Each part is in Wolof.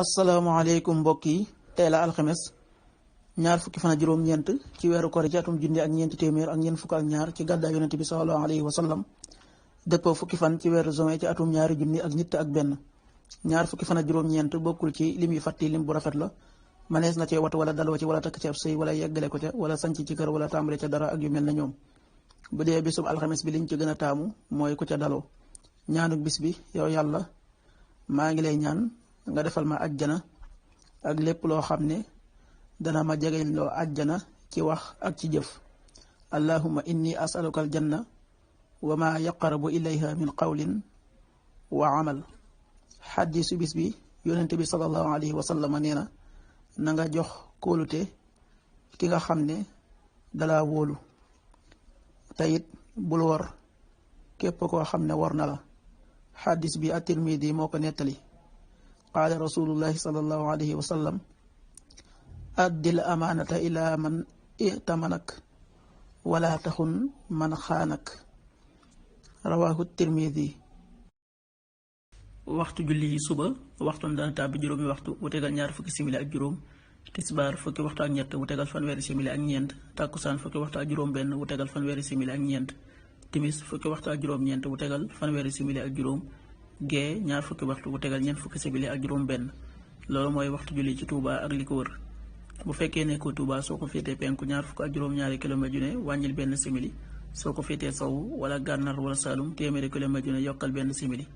asalaamaaleykum mbokk yi tey la alxames ñaar fukki fan ak juróom-ñeent ci weeru koor ci atum junni ak ñeenti téeméer ak ñeent fukk ak ñaar ci gàddaay yonente bi sallallahu alayhi wa sallam dëppoo fukki fan ci weeru juin ci atum ñaari junni ak ñett ak benn. ñaar fukki fan ak juróom-ñeent bokkul ci lim yu fàtti lim bu rafet la manees na cee wat wala daloo ci wala takk ci ab sëy wala yeggale ko ca wala sanc ci kër wala tàmbale ca dara ak yu mel na ñoom. bu dee bisub alxames bi liñ ci gën a taamu mooy ku ca daloo ñaanuk bis bi yow yàlla maa ngi lay ñaan nga defal ma ajjana ak lépp loo xam ne dana ma jegeñ loo ajjana ci wax ak ci jëf. allahumma inni asaluka aljanna wa ma yaqarabu ilayha min qawlin wa amal. xaddisu bis bi yonente bi sallallahu alayhi wa sallam nee na nga jox kóolute ki nga xam ne dala wóolu teyit bul wor képp koo xam ne war na la. xaddis bi at-Tirmidi moo ko nettali. qaala rasulullahi sallallahu alayhi wa sallam addil amaanata ila man itamanak wala taxun man xaanak. rawahu Tirmidi. waxtu julli yi suba waxtoon dana tàbbi juróomi waxtu wu tegal ñaar fukki simili ak juróom. tisbaar fukki waxtu ak ñett wu tegal fanweeri simili ak ñeent. tàkkusaan fukki waxtu ak juróom benn wu tegal fanweeri simili ak ñeent. timis fukki waxtu ak juróom ñeent wu tegal fanweeri simili ak juróom. gee ñaar fukki waxtu bu tegal ñeent fukki simili ak juróom benn. loolu mooy waxtu julli ci Touba ak li ko wër. bu fekkee nekkoo Touba soo ko féetee penku ñaar fukk ak juróom-ñaari kilomètre yu ne wàññil benn simili. soo ko féetee sowu wala gànnaar wala saalum téeméeri kilomètre yu ne yokkal benn simili.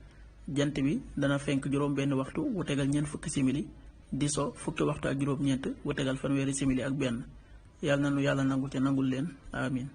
jant bi dana fenk juróom benn waxtu wu tegal ñeent fukki simili. di so fukki waxtu ak juróom-ñeent wu tegal fanweeri simili ak benn. yàlla na nu yàlla nangu te nangul leen amin